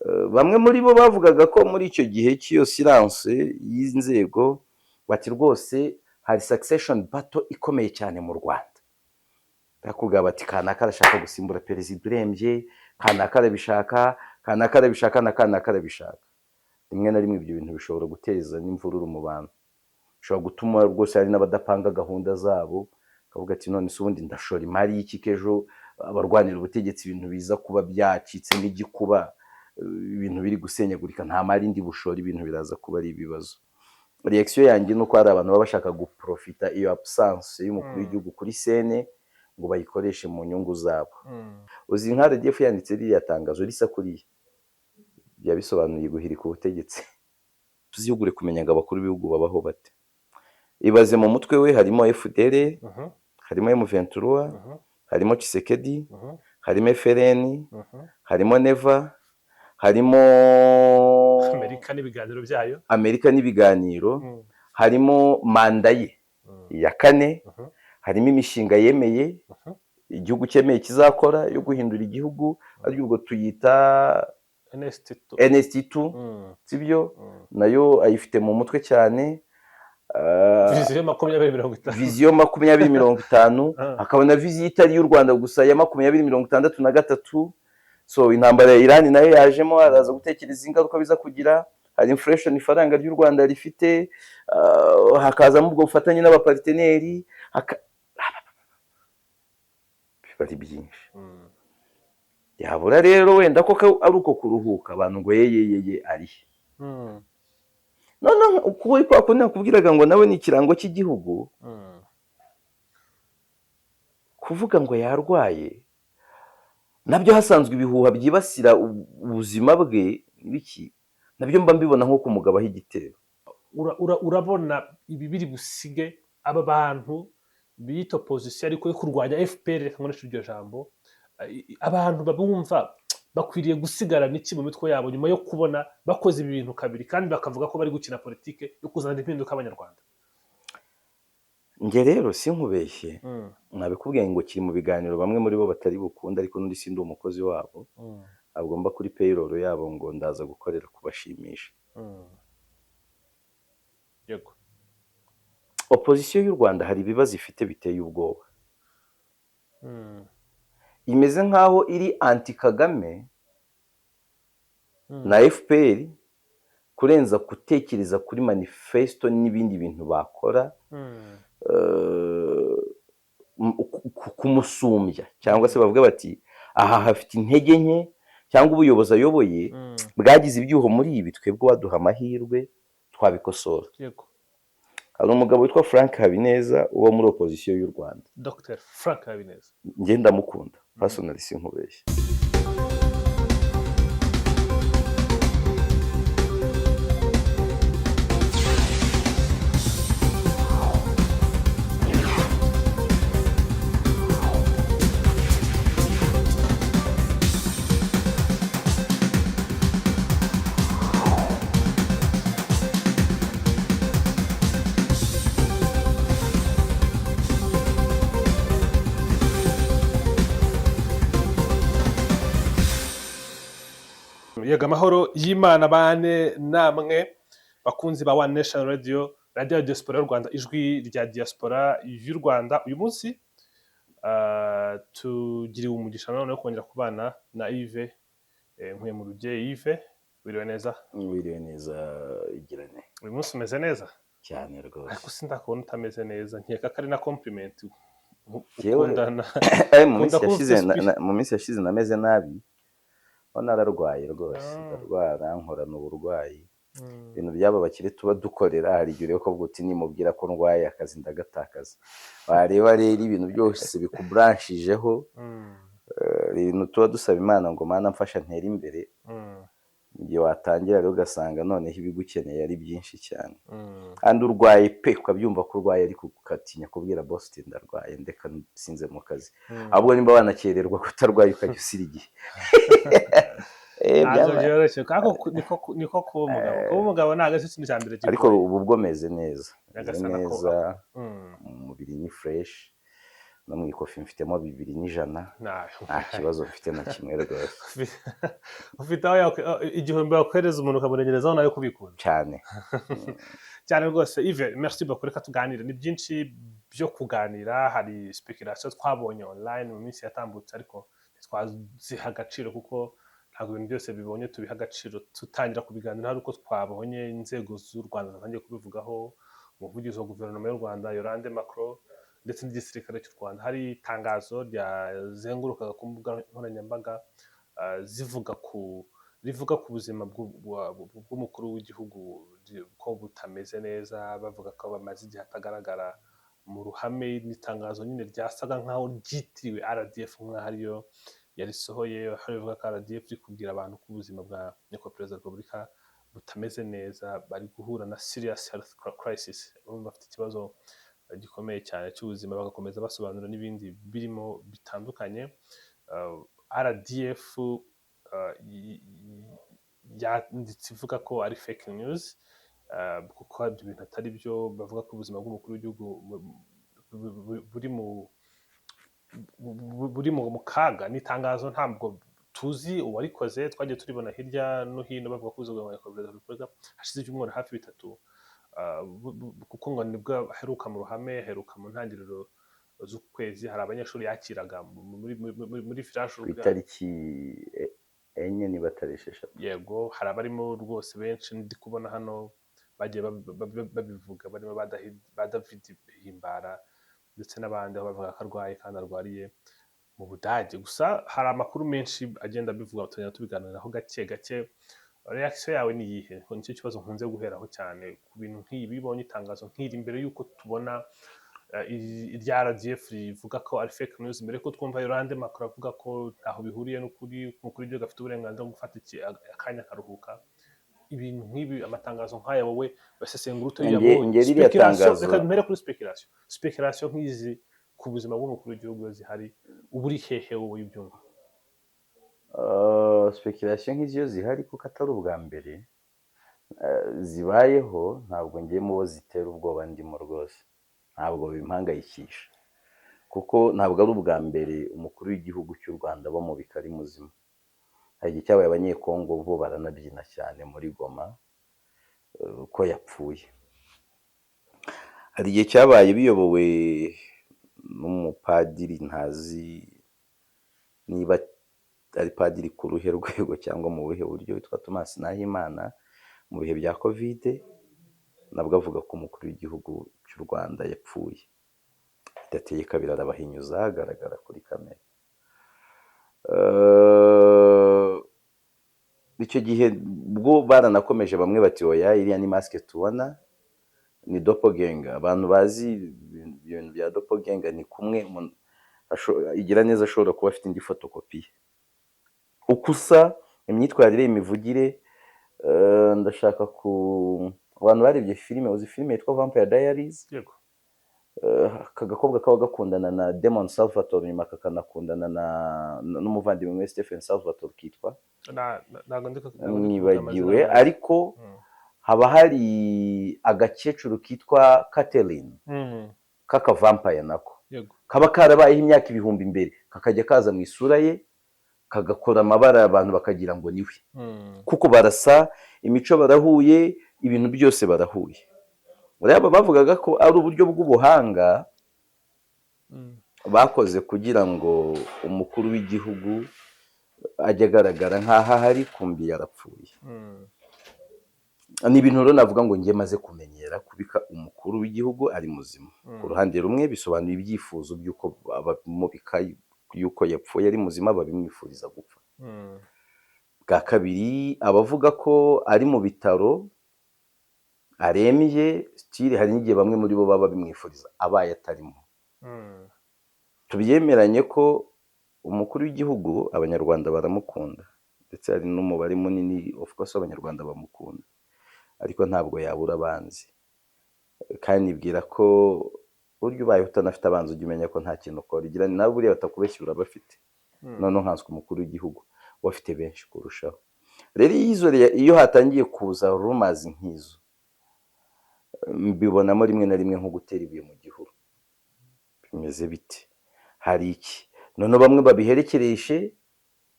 Bamwe muri bo bavugaga ko muri icyo gihe cy'iyo silence y'inzego, bati rwose hari succession battle ikomeye cyane mu Rwanda. Bakubwira bati kanaka arashaka gusimbura perezida urembye, kanaka arabishaka, kanaka arabishaka na kanaka arabishaka. Rimwe na rimwe ibyo bintu bishobora guteza n'imvururu mu bantu, bishobora gutuma rwose hari n'abadapanga gahunda zabo, bakavuga ati none se ubundi ndashora imari y'iki ejo abarwanira ubutegetsi ibintu biza kuba byacitse nk'igikuba, ibintu biri gusenyagurika, nta mari ndi bushore, ibintu biraza kuba ari ibibazo. Reaction yanjye ni uko hari abantu baba bashaka guprofita iyo absence y'umukuru w'igihugu kuri scène ngo bayikoreshe mu nyungu zabo. Uzi nka RDF yanditse ririya tangazo risa kuriya, byaba bisobanuye guhirika ubutegetsi. Tuzihugure kumenya ngo abakuru b'ibihugu babaho bate. Ibaze mu mutwe we harimo FDL, harimo M23, harimo Tshisekedi, harimo FLN, harimo Neva, harimo Amerika n'ibiganiro byayo. Amerika n'ibiganiro, harimo manda ye ya kane, harimo imishinga yemeye igihugu cyemeye kizakora yo guhindura igihugu, ariko ubwo tuyita NST2. NST2, sibyo? Nayo ayifite mu mutwe cyane. Vision 2050. Vision 2050. Hakaba na vision itari y'u Rwanda gusa ya 2063. So intambara ya Iran nayo yajemo, araza gutekereza ingaruka biza kugira, hari inflation ifaranga ry'u Rwanda rifite, hakazamo ubwo bufatanye n'abaparteneri, biba ari byinshi. Yabura rero wenda ko ari uko kuruhuka abantu ngo yeyeyeye ari he. Noneho kuba kwa kundi nakubwiraga ngo nawe ni ikirango cy'igihugu, kuvuga ngo yarwaye nabyo hasanzwe ibihuha byibasira ubuzima bwe biki, nabyo mba mbibona nko kumugabaho igitero. Urabona ibi biri busige aba bantu biyita opposition ariko yo kurwanya FPR, reka nkoreshe iryo jambo, abantu babumva bakwiriye gusigarana iki mu mitwe yabo nyuma yo kubona bakoze ibi bintu kabiri kandi bakavuga ko bari gukina politike yo kuzana impinduka abanyarwanda? Njye rero sinkubeshye, nabikubwiye ngo kiri mu biganiro bamwe muri bo batari bukunde, ariko n'undi sindi umukozi wabo, agomba kuri payroll yabo ngo ndaza gukorera kubashimisha. Opposition y'u Rwanda hari ibibazo ifite biteye ubwoba. Imeze nk'aho iri anti Kagame na FPR kurenza gutekereza kuri manifesto n'ibindi bintu bakora, kumusumbya cyangwa se bavuga bati aha hafite intege nke cyangwa ubuyobozi ayoboye bwagize ibyuho muri ibi, twebwe waduha amahirwe twabikosora. Hari umugabo witwa Frank Habineza uba muri opposition y'u Rwanda. Dr Frank Habineza. Njye ndamukunda personally, sinkubeshye. Yego, amahoro y'Imana bane namwe bakunzi ba One Nation Radio, radio ya diaspora y'u Rwanda, ijwi rya diaspora y'u Rwanda. Uyu munsi tugiriwe umugisha nanone wo kongera kubana na Yves Nkuye mu Rubyeyi. Yves, wiriwe neza? Wiriwe neza, igirane. Uyu munsi umeze neza? Cyane rwose. Ariko sindakubona utameze neza, nkeka ko ari na compliment. Ukundana mu minsi ukunda kuba yashize ufite mu minsi yashize nameze nabi, ho nararwaye rwose, ndarwara nkorana uburwayi. Ibintu by'aba bakire tuba dukorera, hari igihe ureba ukavuga uti nimubwira ko ndwaye akazi ndagatakaza. Wareba rero ibintu byose bikuburanshijeho, ibintu tuba dusaba Imana ngo Mana mfasha ntere imbere, mu gihe watangira rero ugasanga noneho ibigukeneye ari byinshi cyane, kandi urwaye pe, ukabyumva ko urwaye ariko ukatinya kubwira boss uti ndarwaye ndeka sinze mu kazi. Ahubwo nimba wanakererwa kutarwaye ukajya usira igihe. Ntabwo byoroshye ariko niko kuba umugabo. Kuba umugabo ntabwo ari cyo kintu cya mbere Ariko kigoye. ubu bwo meze neza, meze Nyagasani neza, ako umubiri ni fresh. No mu ikofi mfitemo 2 100. Nta. Nta kibazo mfite na kimwe rwose. Ufite aho 1000 wakohereza umuntu ukamurengerezaho nayo kubikuza. Cyane. Cyane rwose. Yves, merci beaucoup. Reka tuganire, ni byinshi byo kuganira. Hari speculation twabonye online mu minsi yatambutse, ariko ntitwaziha agaciro kuko ntabwo ibintu byose bibonye tubiha agaciro. Tutangira kubiganira hari uko twabonye inzego z'u Rwanda zatangiye kubivugaho, umuvugizi wa guverinoma y'u Rwanda Yolande Makolo, ndetse n'igisirikare cy'u Rwanda. Hari itangazo ryazengurukaga ku mbuga nkoranyambaga, zivuga ku rivuga ku buzima bw'umukuru w'igihugu ko butameze neza, bavuga ko bamaze igihe atagaragara mu ruhame. N'itangazo nyine ryasaga nkaho ryitiriwe RDF, nk'aho ariyo yarisohoye, aho rivuga ko RDF iri kubwira abantu ko ubuzima bwa nyakubahwa perezida wa repubulika butameze neza, bari guhura na serious health crisis, urumva bafite ikibazo gikomeye cyane cy'ubuzima, bagakomeza basobanura n'ibindi birimo bitandukanye. RDF yanditse ivuga ko ari fake news, kuko ibyo bintu atari byo. Bavuga ko ubuzima bw'umukuru w'igihugu buri mu kaga. Ni itangazo ntabwo tuzi uwarikoze, twagiye turibona hirya no hino, bavuga ko ubuzima bwa nyakubahwa perezida wa repubulika hashize ibyumweru hafi 3, kuko ngo nibwo aheruka mu ruhame, aheruka mu ntangiriro z'uku kwezi. Hari abanyeshuri yakiraga muri village Ku itariki 4 niba atari 6. Yego, hari abarimo rwose benshi ndi kubona hano bagiye babivuga, barimo ba David Himbara ndetse n'abandi, aho bavuga ko arwaye kandi arwariye mu Budage. Gusa hari amakuru menshi agenda abivuga, tugenda tubiganiraho gake gake. Reaction yawe ni iyihe? Nicyo kibazo nkunze guheraho cyane ku bintu nk'ibi. Iyo ubonye itangazo nk'iri, mbere y'uko tubona irya RDF rivuga ko ari fake news, mbere y'uko twumva Yolande Makolo avuga ko ntaho bihuriye n'ukuri, umukuru w'igihugu afite uburenganzira bwo gufata akanya akaruhuka, ibintu nk'ibi, amatangazo nk'aya, wowe basesengura ute iyo uyabonye? Nge ririya Speculation- tangazo- Reka mpere kuri speculation. Speculation nk'izi ku buzima bw'umukuru w'igihugu iyo zihari, uba uri hehe wowe ubyumva? Speculation nk'izi iyo zihari, kuko atari ubwa mbere zibayeho, ntabwo ngiye mu bo zitera ubwoba ndimo rwose. Ntabwo bimpangayikisha kuko ntabwo ari ubwa mbere umukuru w'igihugu cy'u Rwanda bamubika ari muzima. Hari igihe cyabaye, Abanyekongo bo baranabyina cyane muri Goma ko yapfuye. Hari igihe cyabaye biyobowe n'umupadiri, ntazi niba ari padiri ku ruhe rwego cyangwa mu buhe buryo, witwa Thomas Nahimana, mu bihe bya Covid, nabwo avuga ko umukuru w'igihugu cy'u Rwanda yapfuye. Bidateye kabiri arabahinyuza, agaragara kuri kamera. Icyo gihe bwo baranakomeje, bamwe bati: "Oya, iriya ni masque tubona, ni doppelganger." Abantu bazi ibintu bya doppelganger, ni kumwe umuntu igira neza ashobora kuba afite indi fotokopi ye, uko usa, imyitwarire, imivugire. Ndashaka ku abantu barebye filime, uzi filime yitwa Vampire Diaries? Yego. Aka gakobwa kaba gakundana na Damon Salvatore, nyuma kakanakundana na n'umuvandimwe we Stephen Salvatore, kitwa Ntabwo ndi kuvuga mwibagiwe amazina yayo. Ariko haba hari agakecuru kitwa Catelyn k'akavampire nako kaba karabayeho imyaka ibihumbi imbere, kakajya kaza mu isura ye, kagakora amabara, abantu bakagira ngo niwe, kuko barasa, imico barahuye, ibintu byose barahuye. Rero bavugaga ko ari uburyo bw'ubuhanga bakoze kugira ngo umukuru w'igihugu ajye agaragara nk'aho ahari, kumbi yarapfuye. Ni ibintu rero navuga ngo njye maze kumenyera kubika umukuru w'igihugu ari muzima. Ku ruhande rumwe bisobanuye ibyifuzo by'uko abamubika yuko yapfuye ari muzima babimwifuriza gupfa. Bwa kabiri, abavuga ko ari mu bitaro arembye, still hari n'igihe bamwe muri bo baba babimwifuriza abaye atarimo. Tubyemeranye ko umukuru w'igihugu Abanyarwanda baramukunda, ndetse hari n'umubare munini, of course, w'Abanyarwanda bamukunda, ariko ntabwo yabura abanzi. Kandi nibwira ko burya ubaye utanafite abanzi, ujya umenya ko nta kintu ukora. Igira nawe buriya batakubeshya, urabafite. Noneho nkanswe umukuru w'igihugu, we afite benshi kurushaho. Rero iyo hatangiye kuza rumors nk'izo, mbibonamo rimwe na rimwe nko gutera ibuye mu gihuru. Bimeze bite? Hari iki? Noneho bamwe babiherekereshe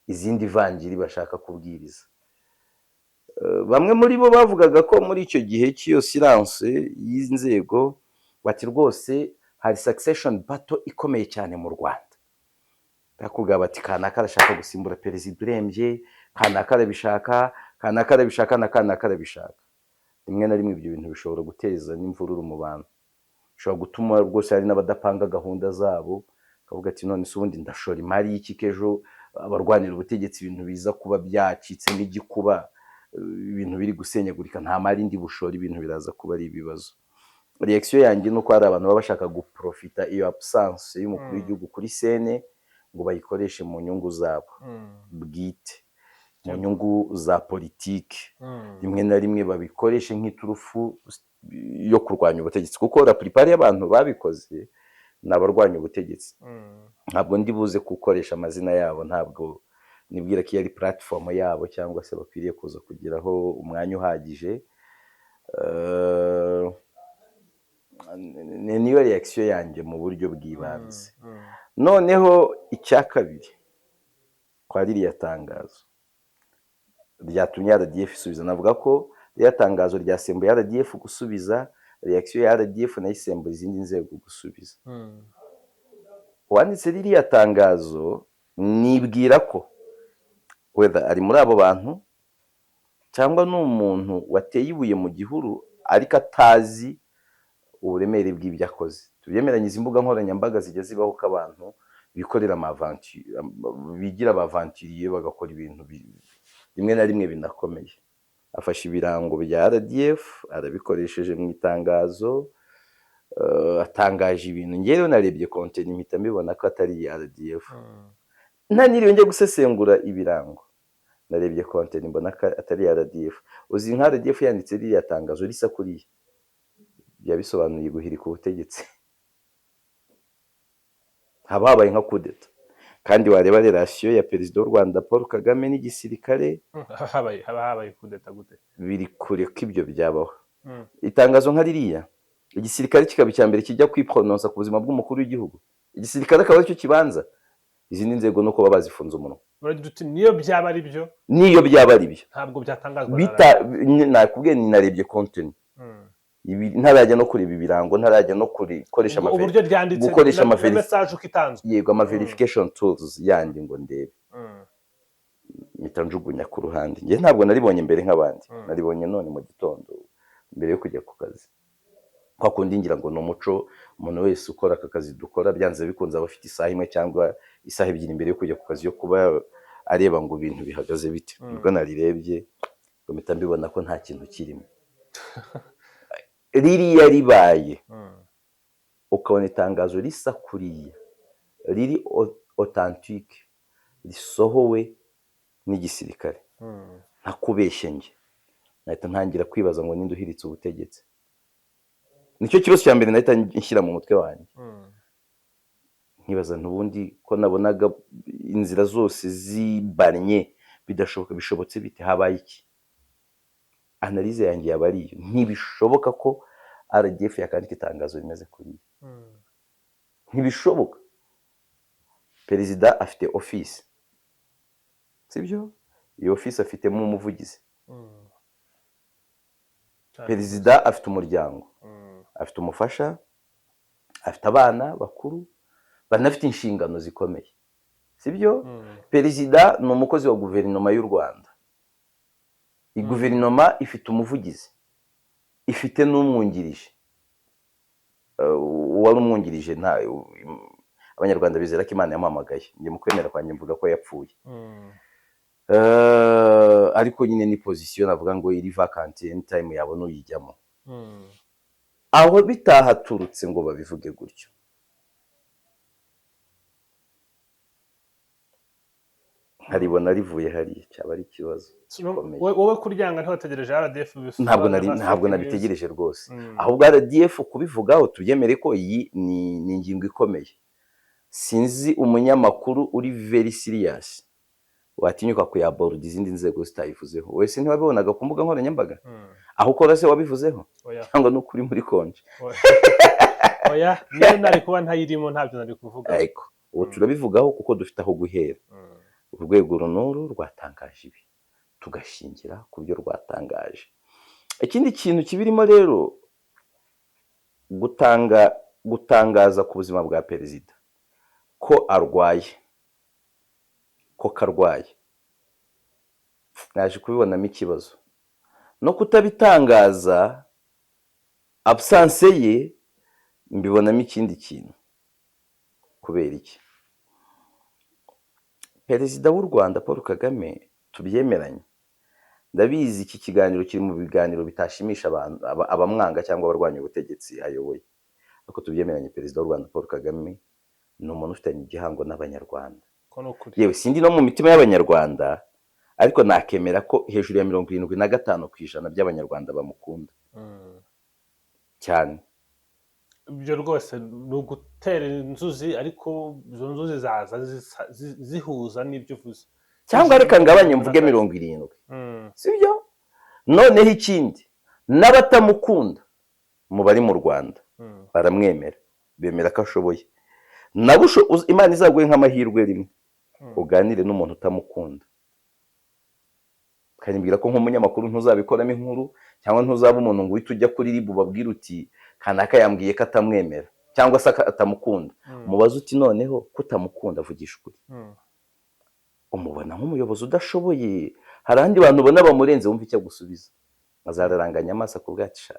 izindi vanjiri bashaka kubwiriza. Bamwe muri bo bavugaga ko muri icyo gihe cy'iyo silence y'inzego, bati rwose hari succession battle ikomeye cyane mu Rwanda. Bakubwira bati kanaka arashaka gusimbura perezida urembye, kanaka arabishaka, kanaka arabishaka na kanaka arabishaka. Rimwe na rimwe ibyo bintu bishobora guteza n'imvururu mu bantu, bishobora gutuma rwose hari n'abadapanga gahunda zabo, akavuga ati none se ubundi ndashora imari y'iki k'ejo abarwanira ubutegetsi ibintu biza kuba byacitse nk'igikuba, ibintu biri gusenyagurika, nta mari ndi bushore, ibintu biraza kuba ari ibibazo. Réaction yanjye ni uko hari abantu baba bashaka guprofita iyo absence y'umukuru w'igihugu kuri scène ngo bayikoreshe mu nyungu zabo bwite, mu nyungu za politiki. Rimwe na rimwe babikoreshe nk'iturufu yo kurwanya ubutegetsi, kuko la plupart y'abantu babikoze ni abarwanya ubutegetsi. Ntabwo ndi buze gukoresha amazina yabo, ntabwo nibwira ko iyo ari platform yabo cyangwa se bakwiriye kuza kugeraho umwanya uhagije. Niyo réaction yanjye mu buryo bw'ibanze. Noneho icya kabiri, kwa ririya tangazo ryatumye RDF isubiza, navuga ko ririya tangazo ryasembuye RDF gusubiza, réaction ya RDF nayo isembura izindi nzego gusubiza. Uwanditse ririya tangazo, nibwira ko whether ari muri abo bantu cyangwa ni umuntu wateye ibuye mu gihuru ariko atazi uburemere bw'ibyo akoze. Tubyemeranyije, imbuga nkoranyambaga zijya zibaho ko abantu bikorera ama aventure, bigira aba aventuriers, bagakora ibintu rimwe na rimwe binakomeye. Afashe ibirango bya RDF arabikoresheje mu itangazo, atangaje ibintu. Ngewe narebye contenu mpita mbibona ko atari iya RDF. Nta niriwe njya gusesengura ibirango, narebye contenu mbona ko atari iya RDF. Uzi nka RDF yanditse ririya tangazo risa kuriya, byaba bisobanuye guhirika ubutegetsi, haba habaye nka kudeta. Kandi wareba relation ya perezida w'u Rwanda Paul Kagame n'igisirikare, Haba habaye kudeta gute? Biri kure ko ibyo byabaho. Itangazo nka ririya, igisirikare kikaba icya mbere kijya kwiprononsa ku buzima bw'umukuru w'igihugu, igisirikare akaba aricyo kibanza, izindi nzego nuko baba bazifunze umunwa. Uragira uti niyo byaba ari byo, Niyo byaba ari byo, ntabwo byatangazwa na bita nakubwiye ni narebye contenu. Ibi ntarajya no kureba ibirango, ntarajya no gukoresha Uburyo ryanditse gukoresha na message uko itanzwe. Yego, ama verification tools yandi ngo ndebe, mpita njugunya ku ruhande. Njye ntabwo naribonye mbere nk'abandi, naribonye none mu gitondo mbere yo kujya ku kazi. Kwa kundi ngira ngo ni umuco, umuntu wese ukora aka kazi dukora byanze bikunze aba afite isaha imwe cyangwa isaha 2 mbere yo kujya ku kazi yo kuba areba ngo ibintu bihagaze bite. Nibwo narirebye ngo mpita mbibona ko nta kintu kirimo. Ririya ribaye, ukabona itangazo risa kuriya riri authentique risohowe n'igisirikare, ntakubeshye njye nahita ntangira kwibaza ngo ninde uhiritse ubutegetsi. Nicyo kibazo cya mbere nahita nshyira mu mutwe wanjye, nkibaza ntubundi ko nabonaga inzira zose zibannye bidashoboka, bishobotse bite? Habaye iki? Analyse yanjye yaba ari iyo: ntibishoboka ko RDF yakandika itangazo rimeze kuriya. Ntibishoboka. Perezida afite office, sibyo? Iyo office afitemo umuvugizi. Perezida afite umuryango, afite umufasha, afite abana bakuru banafite inshingano zikomeye, sibyo? Perezida ni umukozi wa guverinoma y'u Rwanda. Iyi guverinoma ifite umuvugizi, ifite n'umwungirije. Uwari umwungirije, nta Abanyarwanda bizera ko Imana yamuhamagaye, njye mu kwemera kwanjye mvuga ko yapfuye. Ariko nyine ni position navuga ngo iri vacant, anytime yabona uyijyamo. Aho bitahaturutse ngo babivuge gutyo, nkaribona rivuye hariya, cyaba ari ikibazo gikomeye. Wowe kuryanga ntiwategereje RDF? Ntabwo nari, ntabwo nabitegereje rwose. Ahubwo RDF kubivugaho, tubyemere ko iyi ni ingingo ikomeye. Sinzi umunyamakuru uri very serious watinyuka kuyaborda izindi nzego zitayivuzeho. Wese ntiwabibonaga ku mbuga nkoranyambaga? Aho ukora se wabivuzeho? Oya. Cyangwa n'ukuri muri congé? Oya, niyo nari kuba ntayirimo ntabyo nari kuvuga. Ariko Ubu turabivugaho kuko dufite aho guhera. Urwego runuru rwatangaje ibi, tugashingira ku byo rwatangaje. Ikindi kintu kibirimo rero, gutangaza ku buzima bwa perezida ko arwaye, ko karwaye, naje kubibonamo ikibazo. No kutabitangaza, absence ye, mbibonamo ikindi kintu. Kubera iki? Perezida w'u Rwanda Paul Kagame, tubyemeranye, ndabizi iki kiganiro kiri mu biganiro bitashimisha abantu, abamwanga cyangwa abarwanya ubutegetsi ayoboye, ariko tubyemeranye, Perezida w'u Rwanda Paul Kagame ni umuntu ufitanye igihango n'Abanyarwanda. Ko ni ukuri. Yewe, sindi no mu mitima y'Abanyarwanda, ariko nakemera ko hejuru ya 75% by'Abanyarwanda bamukunda cyane. Ibyo rwose ni ugutera inzuzi, ariko izo nzuzi zaza zihuza n'ibyo uvuze. Cyangwa reka ngabanye mvuge 70. Sibyo? Noneho ikindi, n'abatamukunda mu bari mu Rwanda baramwemera, bemera ko ashoboye. Nabo Imana izaguhe nk'amahirwe rimwe uganire n'umuntu utamukunda, ukanyibwira ko nk'umunyamakuru ntuzabikoramo inkuru, cyangwa ntuzaba umuntu ngo uhite ujya kuri RIB ubabwire uti kanaka yambwiye ko atamwemera cyangwa se atamukunda. Umubaze uti noneho ko utamukunda, avugisha ukuri, umubona nk'umuyobozi udashoboye, hari abandi bantu ubona bamurenze? Wumva icyo agusubiza. Azararanganya amaso akubwira ati sha,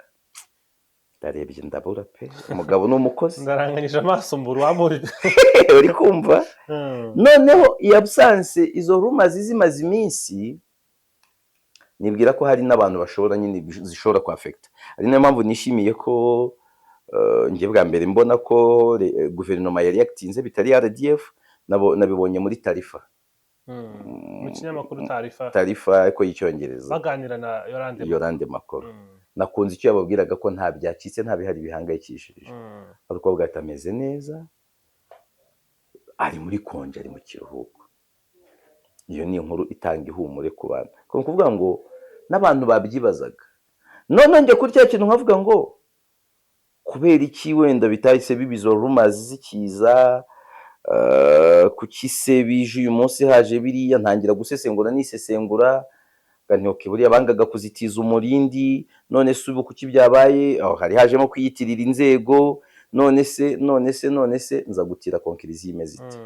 ndarebye ndabura pe, umugabo ni umukozi. Ndaranganyije amaso mbura uwamuri. Uri kumva? Noneho iyi absence, izo rumors zimaze iminsi, nibwira ko hari n'abantu bashobora nyine zishobora kwaffecta. Ari nayo mpamvu nishimiye ko njye bwa mbere mbona ko guverinoma yari yatinze, bitari RDF, nabo nabibonye muri Taarifa. Mu kinyamakuru Taarifa. Taarifa ariko y'Icyongereza. Baganira na Yolande. Yolande Makolo. Nakunze icyo yababwiraga, ko nta byacitse, nta bihari bihangayikishije, ariko bavuga ati ameze neza, ari muri congé, ari mu kiruhuko. Iyo ni inkuru itanga ihumure ku bantu. Ni ukuvuga ngo n'abantu babyibazaga. None njye kuri cya kintu nkavuga ngo kubera iki wenda bitahise biba izo rumors zikiza, kuki se bije uyu munsi haje biriya? Ntangira gusesengura, nisesengura nti okay, buriya bangaga kuzitiza umurindi. None se ubu kuki byabaye? Aho hari hajemo kwiyitirira inzego. None se nza gutira conclusion imeze ite?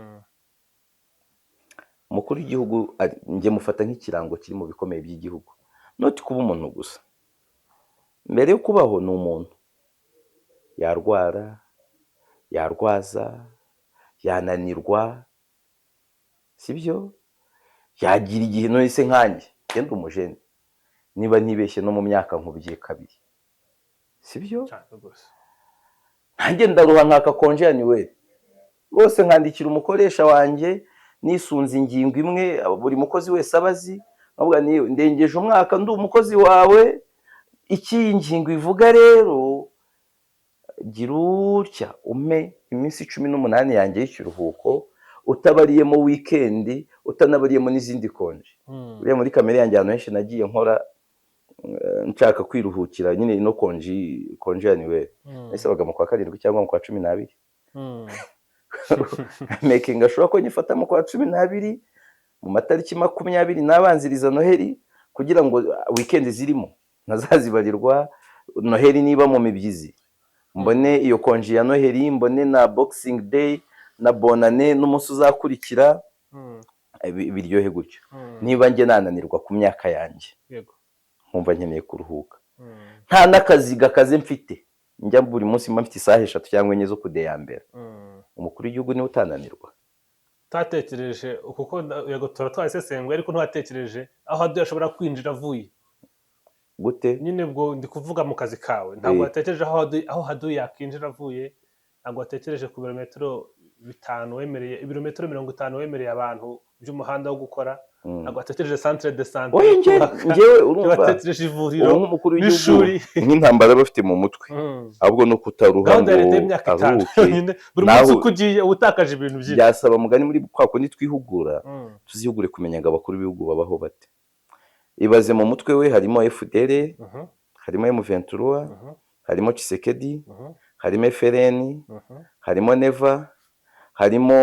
Umukuru w'igihugu njye mufata nk'ikirango kiri mu bikomeye by'igihugu, not kuba umuntu gusa. Mbere yo kubaho ni umuntu, yarwara, yarwaza, yananirwa, sibyo? Yagira igihe. None se nkanjye ngenda umujene, niba ntibeshye no mu myaka nkubye kabiri, sibyo? Cyane rwose. Nanjye ndaruha nkaka congé annuel rwose, nkandikira umukoresha wanjye nisunze ingingo imwe buri mukozi wese aba azi, nkavuga nti ndengeje umwaka ndi umukozi wawe, iki iyi ngingo ivuga rero, gira utya umpe iminsi 18 yanjye y'ikiruhuko, utabariyemo wikendi, utanabariyemo n'izindi congé. Buriya muri kamere yanjye, ahantu henshi nagiye nkora, nshaka kwiruhukira nyine ino congé annuel, nayisabaga mu kwa karindwi cyangwa mu kwa 12, making sure ko nyifata mu kwa 12, mu matariki 20 n'abanziriza Noheli, kugira ngo weekend zirimo ntazazibarirwa. Noheli niba mu mibyizi, mbone iyo congé ya Noheli, mbone na Boxing Day na Bonane n'umunsi uzakurikira, biryohe gutyo. Niba njye nananirwa ku myaka yanjye, nkumva nkeneye kuruhuka, nta n'akazi gakaze mfite, njya buri munsi mba mfite isaha 3 cyangwa 4 zo kudeyambera, umukuru w'igihugu niwe utananirwa? Utatekereje kuko yego tuba twabisesenguye, ariko ntiwatekereje aho Adui ashobora kwinjira avuye? Gute? Nyine ubwo ndi kuvuga mu kazi kawe, ntabwo watekereje aho Adui yakinjira avuye? Ntabwo watekereje ku birometero 5 wemereye, ibirometero 50 wemereye abantu by'umuhanda wo gukora? Ntabwo watekereje centre de santé Oya, kubaka? njyewe urumva, Ntiwatekereje ivuriro ubu nk'umukuru w'igihugu, n'ishuri? nk'intambara aba afite mu mutwe, ahubwo no kutaruha Gahunda ngo ya leta y'imyaka 5 aruhuke. nyine, buri munsi uko ugiye uba utakaje ibintu byinshi. Byasaba mugani muri kwa kundi twihugura, tuzihugure kumenya ngo abakuru b'ibihugu babaho bate. Ibaze, mu mutwe we harimo FDLR, harimo M23, harimo Tshisekedi, harimo FLN, harimo Neva, Harimo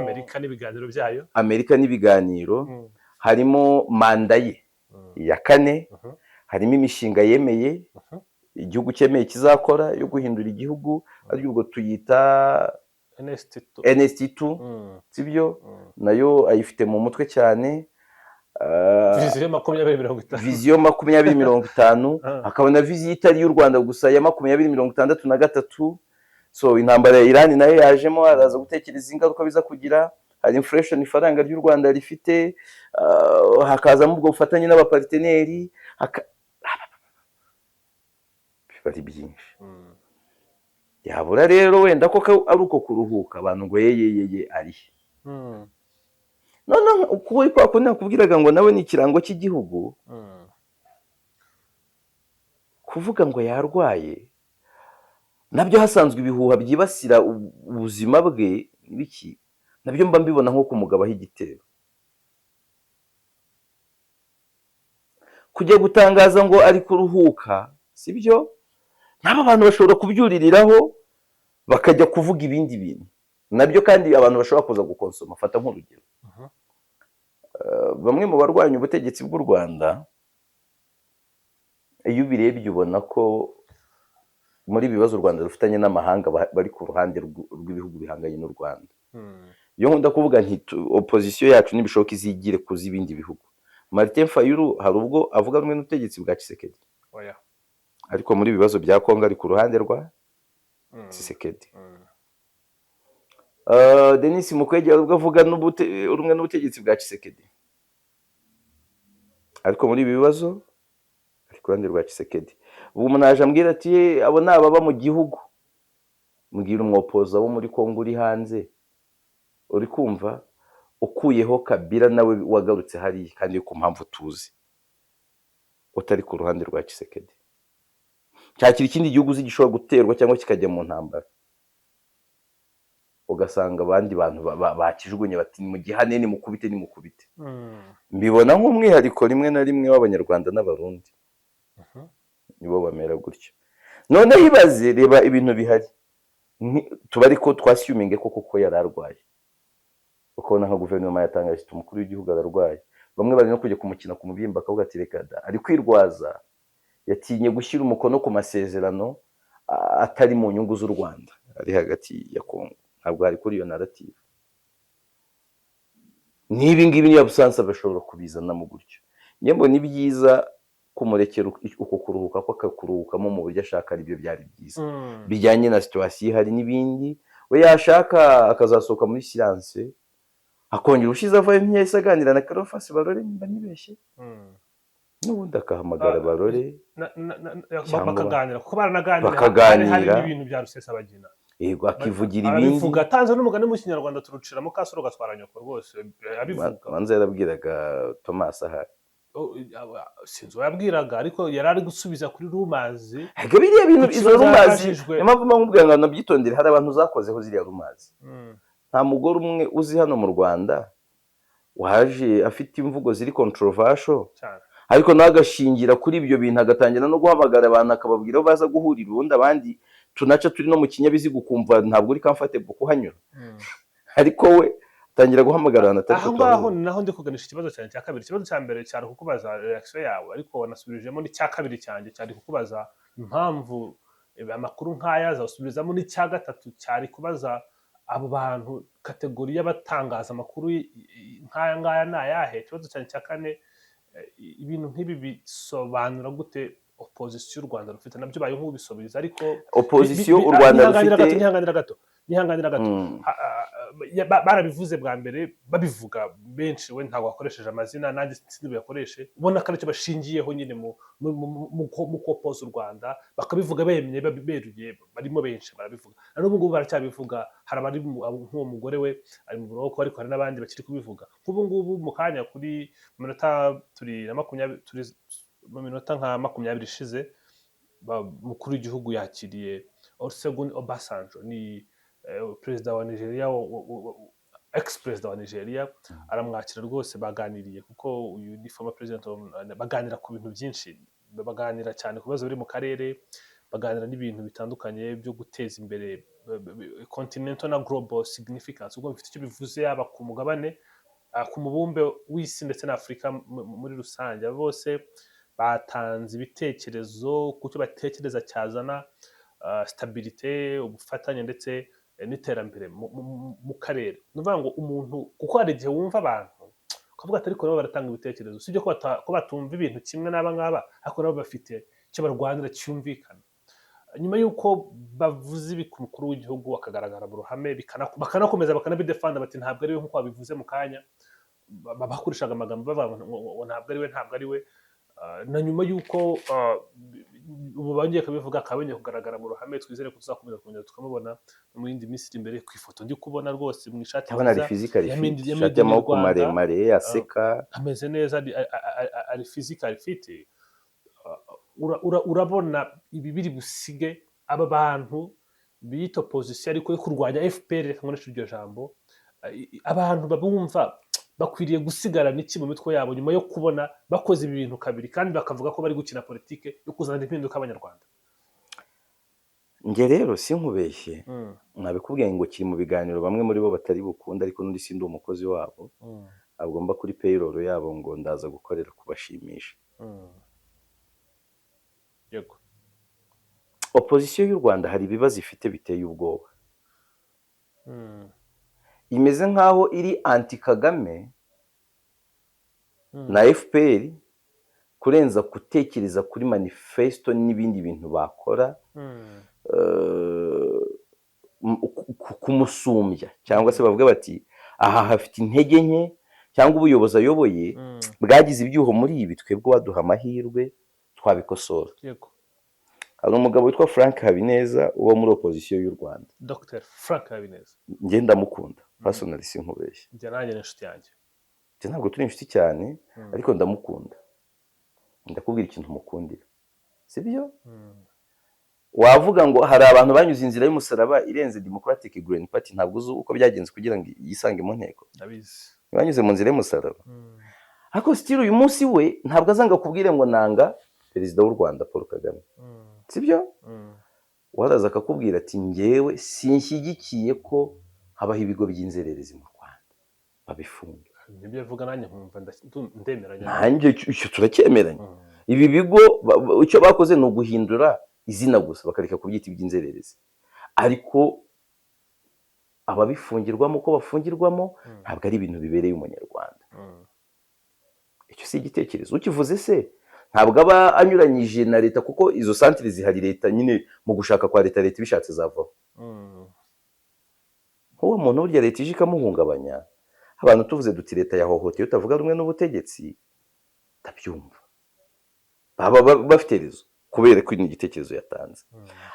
Amerika n'ibiganiro byayo. Amerika n'ibiganiro. Harimo manda ye ya kane. Harimo imishinga yemeye, igihugu cyemeye kizakora yo guhindura igihugu, ariko ubwo tuyita NST2. NST2, sibyo? Nayo ayifite mu mutwe cyane. Vision 2050. Vision 2050. Hakaba na vision itari y'u Rwanda gusa ya 2063. So intambara ya Iran nayo yajemo, araza gutekereza ingaruka biza kugira. Hari inflation ifaranga ry'u Rwanda rifite, hakazamo ubwo bufatanye n'abaparteneri, biba ari byinshi. Yabura rero wenda ko ari uko kuruhuka, abantu ngo yeyeyeye ari he? Noneho kuko kwa kundi nakubwiraga ngo nawe ni ikirango cy'igihugu, kuvuga ngo yarwaye nabyo, hasanzwe ibihuha byibasira ubuzima bwe biki, nabyo mba mbibona nko kumugabaho igitero, kujya gutangaza ngo ari kuruhuka, sibyo? N'aba bantu bashobora kubyuririraho bakajya kuvuga ibindi bintu nabyo kandi abantu bashobora kuza gukonsoma. Fata nk'urugero, bamwe mu barwanya ubutegetsi bw'u Rwanda, iyo ubirebye ubona ko muri ibi bibazo u Rwanda rufitanye n'amahanga bari ku ruhande rw'ibihugu bihanganye n'u Rwanda. Iyo nkunda kuvuga nti opposition yacu nibishoboka izigire ku z'ibindi bihugu. Martin Fayulu hari ubwo avuga rumwe n'ubutegetsi bwa Tshisekedi, Oya. ariko muri ibi bibazo bya Kongo ari ku ruhande rwa Tshisekedi. Denis Mukwege hari ubwo avuga rumwe n'ubutegetsi bwa Tshisekedi, ariko muri ibi bibazo ari ku ruhande rwa Tshisekedi. Ubu umuntu yaje ambwira ati: "Ye, abo ni ababa mu gihugu." Mbwira umwopoza wo muri Kongo uri hanze, uri kumva, ukuyeho Kabila nawe wagarutse hariya kandi ku mpamvu tuzi, utari ku ruhande rwa Tshisekedi. Cyakira ikindi gihugu uzi gishobora guterwa cyangwa kikajya mu ntambara, ugasanga abandi bantu bakijugunye bati: "Mugihane, nimukubite, nimukubite." Mbibona nk'umwihariko rimwe na rimwe w'Abanyarwanda n'Abarundi, nibo bamera gutyo. Noneho ibaze, reba ibintu bihari. Tuba ariko twassuminge ko koko yari arwaye, ukabona nka guverinoma yatangaje iti: "Umukuru w'igihugu ararwaye." Bamwe bari no kujya kumukina ku mubyimba, bakavuga ati: "Reka da, ari kwirwaza, yatinye gushyira umukono ku masezerano atari mu nyungu z'u Rwanda ari hagati ya Kongo." Ntabwo hari kuri iyo narrative. N'ibi ngibi niyo absence bashobora kubizanamo gutyo. Njye mbona ibyiza kumurekera uko kuruhuka ko akakuruhukamo mu buryo ashaka, aribyo byari byiza, bijyanye na situation ihari n'ibindi. We yashaka akazasohoka muri silence, akongera ubushize avayo ntiyahise aganira na Cleophas Barore, nimba nibeshye, n'ubundi akahamagara Barore cyangwa bakaganira, kuko baranaganira, bakaganira. hari n'ibintu bya Rusesabagina. Yego, akivugira ibindi. Arabivuga, atanze n'umugani mu Kinyarwanda: "Turucira mukasoro gatwara nyoko." Rwose abivuga. Banza yarabwiraga Thomas ahari. Oh, sinzi uwo yabwiraga, ariko yari ari gusubiza kuri rumors. Ariko biriya bintu, Ku izo kibazo rumors, yarabajijwe. niyo mpamvu mba nkubwira ngo nabyitondere. Hari abantu zakozeho ziriya rumors. Nta mugore umwe uzi hano mu Rwanda waje afite imvugo ziri controversial, cyane, ariko nawe agashingira kuri ibyo bintu, agatangira no guhamagara abantu, akababwira aho baza guhurira, ubundi abandi tunaca turi no mu kinyabiziga, ukumva ntabwo uri comfortable kuhanyura, ariko we atangira guhamagara abantu atari Aho ko ngaho turahura. ni naho ndi kuganisha ikibazo cyanjye cya kabiri. Ikibazo cya mbere cyari kukubaza reaction yawe, ariko wanasubijemo n'icya kabiri cyanjye cyari kukubaza impamvu amakuru nk'aya azasubizamo, n'icya gatatu cyari kubaza abo bantu catégorie y'abatangaza amakuru nk'aya ngaya ni ayahe. Ikibazo cyanjye cya kane, ibintu nk'ibi bisobanura gute opposition u Rwanda rufite? Nabyo baye nk'ubisubiza, ariko Opposition u Rwanda nihanganira gato, rufite. Nihanganira gato, nihanganira gato. Barabivuze bwa mbere, babivuga benshi, we ntabwo wakoresheje amazina, nanjye sindi buyakoreshe, ubona ko aricyo bashingiyeho nyine mu kopoza u Rwanda, bakabivuga bemye, beruye, barimo benshi barabivuga, na n'ubu ngubu baracyabivuga. Hari abari nk'uwo mugore we ari mu buroko, ariko hari n'abandi bakiri kubivuga nk'ubu ngubu. Mu kanya kuri mu minota turi na 20, turi mu minota nka 20 ishize, umukuru w'igihugu yakiriye Olusegun Obasanjo, ni perezida wa Nigeria, ex perezida wa Nigeria. Aramwakira rwose, baganiriye, kuko uyu ni former president, baganira ku bintu byinshi, baganira cyane ku bibazo biri mu karere. Baganira n'ibintu bitandukanye byo guteza imbere continental na global significance, ubwo bifite icyo bivuze yaba ku mugabane, ku mubumbe w'isi ndetse na Afurika muri rusange. Abo bose batanze ibitekerezo ku cyo batekereza cyazana stabilité, ubufatanye ndetse n'iterambere mu karere. Ni ukuvuga ngo umuntu, kuko hari igihe wumva abantu ukavuga ati: "Ariko nabo baratanga ibitekerezo, si ibyo ko batumva ibintu kimwe n'aba ngaba, ariko nabo bafite icyo barwanira cyumvikana." Nyuma y'uko bavuze ibi ku mukuru w'igihugu akagaragara mu ruhame, bakanakomeza bakanabidefanda bati: "Ntabwo ari we," nk'uko babivuze mu kanya, bakoreshaga amagambo bavuga ngo ntabwo ari we, ntabwo ari we. Na nyuma y'uko ubu bongeye kubivuga, akaba yongeye kugaragara mu ruhame, twizere ko tuzakomeza kongera tukamubona no mu yindi minsi iri imbere. Ku ifoto ndi kubona rwose mu ishati Ndabona ari nziza physically ya fit, ya ishati Made in y'amaboko Rwanda, maremare, aseka. Ameze neza, ari physically fit. Urabona ibi biri busige aba bantu biyita opposition ariko yo kurwanya FPR, reka nkoreshe iryo jambo, abantu babumva bakwiriye gusigarana iki mu mitwe yabo nyuma yo kubona bakoze ibi bintu kabiri kandi bakavuga ko bari gukina politike yo kuzana impinduka abanyarwanda? Njye rero sinkubeshye, nabikubwiye ngo kiri mu biganiro bamwe muri bo batari bukunde, ariko n'undi sindi umukozi wabo, agomba kuri payroll yabo ngo ndaza gukorera kubashimisha. Yego. Opposition y'u Rwanda hari ibibazo ifite biteye ubwoba. Imeze nk'aho iri anti Kagame na FPR kurenza gutekereza kuri manifesto n'ibindi bintu bakora kumusumbya, cyangwa se bavuga bati: "Aha hafite intege nke, cyangwa ubuyobozi ayoboye bwagize ibyuho muri ibi, twebwe waduha amahirwe twabikosora." Hari umugabo witwa Frank Habineza uba muri opposition y'u Rwanda. Dr Frank Habineza. Njye ndamukunda personally, sinkubeshye. Njye nanjye ni inshuti yanjye. Njye ntabwo turi inshuti cyane, ariko ndamukunda. Ndakubwira ikintu mukundira, sibyo? Wavuga ngo hari abantu banyuze inzira y'umusaraba irenze Democratic Green Party. Ntabwo uzi uko byagenze kugira ngo yisange mu nteko. Ndabizi. Banyuze mu nzira y'umusaraba, ariko still uyu munsi we ntabwo azanga kubwire ngo nanga perezida w'u Rwanda Paul Kagame, sibyo? Waraza akakubwira ati: "Njyewe sinshyigikiye ko habaho ibigo by'inzererezi mu Rwanda, babifunge." Nibyo avuga, nanjye nkumva ndemeranya. Nanjye icyo turacyemeranya. Ibi bigo icyo bakoze ni uguhindura izina gusa, bakareka kubyita iby'inzererezi, ariko ababifungirwamo uko bafungirwamo ntabwo ari ibintu bibereye umunyarwanda. Icyo si igitekerezo ukivuze se ntabwo aba anyuranyije na leta, kuko izo santire zihari leta nyine mu gushaka kwa leta, leta ibishatse zavaho. Nk'uwo muntu burya leta ije ikamuhungabanya, abantu tuvuze duti leta yahohoteye utavuga rumwe n'ubutegetsi, ndabyumva, baba bafite raison kubera ko ni igitekerezo yatanze.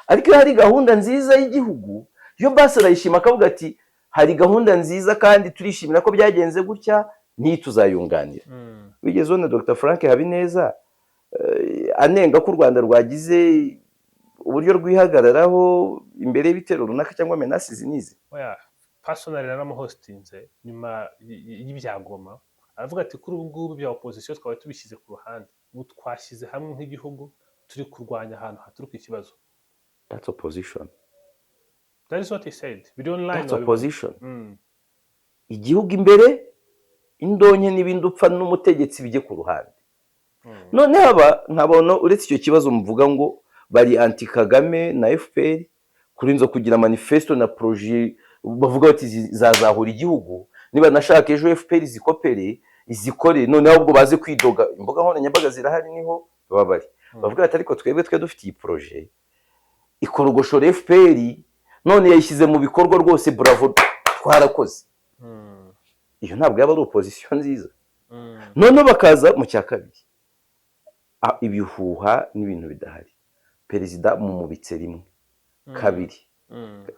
Ariko iyo hari gahunda nziza y'igihugu, yo basi arayishima, akavuga ati: "Hari gahunda nziza kandi turishimira ko byagenze gutya, n'iyi tuzayunganira." Wigeze ubona Dr Frank Habineza anenga ko u Rwanda rwagize uburyo rwihagararaho imbere y'ibitero runaka cyangwa menaces izi n'izi? Oya, personally naramuhostinze nyuma y'ibya Goma, aravuga ati: "Kuri ubu ngubu bya opposition twaba tubishyize ku ruhande, ubu twashyize hamwe nk'igihugu, turi kurwanya ahantu haturuka ikibazo." That's opposition. That is what he said, biri online. That's Wabibona. opposition. Igihugu imbere, indonke n'ibindi upfa n'umutegetsi bijye ku ruhande. Noneho aba nkabona uretse icyo kibazo muvuga ngo bari anti Kagame na FPR kurinza kugira manifesto na projet bavuga bati zazahura igihugu, niba nashaka ejo FPR zikopere izikore, noneho ahubwo baze kwidoga. Imbuga nkoranyambaga zirahari, niho baba bari, bavuga bati: "Ariko twebwe twe dufite iyi projet ikorogoshora FPR, none yayishyize mu bikorwa rwose, bravo, twarakoze." Iyo ntabwo yaba ari opposition nziza. Noneho bakaza mu cya kabiri, ibihuha n'ibintu bidahari, perezida mumubitse rimwe, kabiri,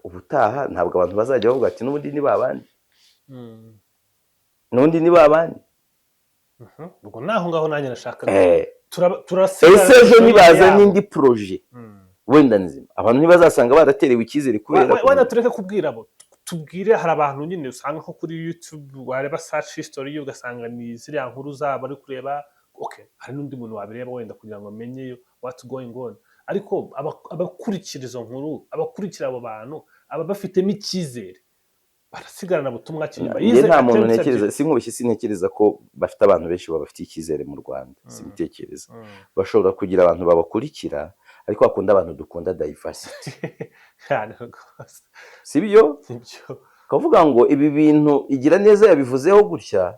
ubutaha ntabwo abantu bazajya bavuga ati: "N'ubundi ni babandi, n'ubundi ni babandi." Ubwo naho ngaho nanjye nashakaga Ese ejo nibaza yabo. n'indi projet wenda nzima, abantu ntibazasanga baraterewe icyizere kubera Wenda tureke kubwira abo, tubwire hari abantu nyine usanga nko kuri YouTube wareba search history ye ugasanga ni ziriya nkuru zabo ari kureba. Okay, hari n'undi muntu wabireba wenda kugira ngo amenye what's going on. Ariko abakurikira izo nkuru, abakurikira abo bantu, aba bafitemo icyizere, barasigarana butumwa ki nyuma Njye y'izi nta muntu attempts ntekereza, ebyiri? sinkubeshye, sintekereza ko bafite abantu benshi babafitiye icyizere mu Rwanda. Simbitekereza. Bashobora kugira abantu babakurikira, ariko bakunda abantu, dukunda diversity. Cyane rwose. Si byo? Nibyo. Ukavuga ngo ibi bintu igira neza yabivuzeho gutya,